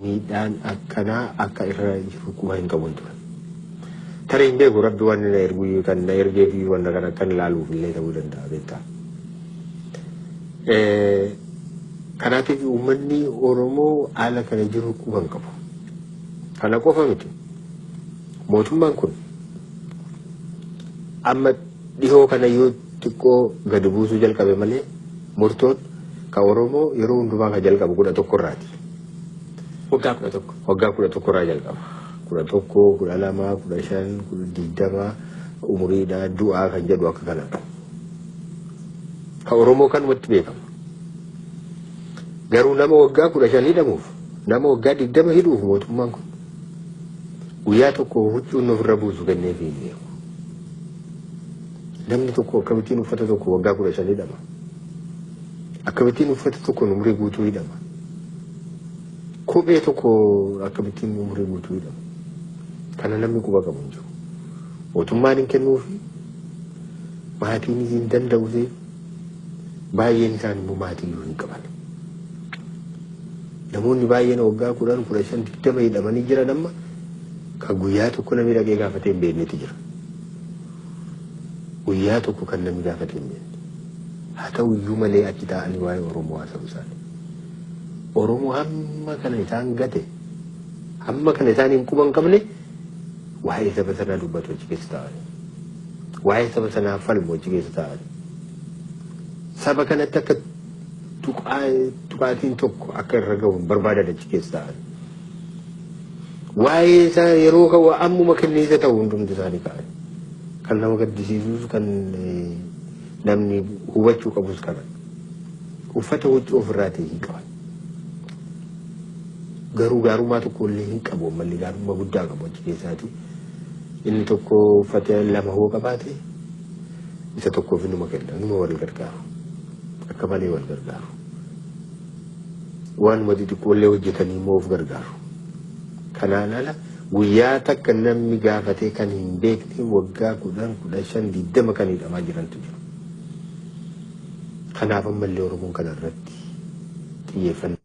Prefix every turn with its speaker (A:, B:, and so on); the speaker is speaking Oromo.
A: Miidhaan akkanaa akka irra jiru quba hin qabuun ture. Tarii hin beeku, Rabbi waan na ergu kan na ergee fi wanta kana akkan ilaaluuf illee ta'uu danda'a beektaa. Kanaatiif uummanni Oromoo haala kana jiru quba hin qabu. Kana qofa miti. Mootummaan kun amma dhihoo kana yoo xiqqoo gadi buusuu jalqabe malee, murtoon kan Oromoo yeroo hundumaa kan jalqabu 11 irraati.
B: Waggaa 11.
A: Waggaa 11 irraa jalqaba. 11, 12, 15, 20, umuriidha, du'aa kan jedhu akka kanadha. Kan Oromoo kanumatti beekama. Garuu nama waggaa 15 hidhamuuf, nama waggaa 20 hidhuuf, mootummaan kun guyyaa tokko huccuun ofirra buusu kenneefii hin beeku. Namni tokko akkamittiin uffata tokko waggaa 15 hidhama? Akkamittiin uffata tokko umurii guutuu hidhama? Kophee tokko akkamittiin umurii guutuu hidhama? Kana namni quba qabu hin jiru. Mootummaan hin kennuufi, maatiin hin danda'u, baay'een isaan immoo maatii iyyuu hin qaban. Namoonni baay'een waggaa 10, 15, 20 hidhamanii jiran amma kan guyyaa tokko namni dhaqee gaafatee hin beeknetu jira. Guyyaa tokko kan namni gaafatee hin beekne. Haa ta'u iyyuu malee achi taa'anii waa'ee Oromoo haasa'u isaanii. Oromoo hamma kana isaan gate, hamma kana isaan hin quba hin qabne, waa'ee saba sanaa dubbatu achi keessa taa'anii. Waa'ee saba sanaa falmu achi keessa taa'anii. Saba kanatti akka tuqaatiin tokko akka irra gahu hin barbaadan achi keessa taa'anii. Waa'ee isaa yeroo ka'u ammuma kenniisa ta'u hundumti isaanii ka'an. Kan nama gaddisiisus, kan namni hubachuu qabus kana. Uffata huccuu ofirraatii hin qaban. Garuu gaarummaa tokko illee hin qabu, ammallee gaarummaa guddaa qabu achi keessaati. Inni tokko uffata lama hoo qabaate isa tokkoof inuma kenna, inuma wal gargaaru. Akka malee wal gargaaru. Waanuma xixiqqoollee hojjetanii immoo of gargaaru. Kanaan ala guyyaa takka namni gaafatee kan hin beekne waggaa 10, 15, 20 kan hidhamaa jirantu jiru. Kanaaf ammallee Oromoon kana irratti xiyyeeffannaa.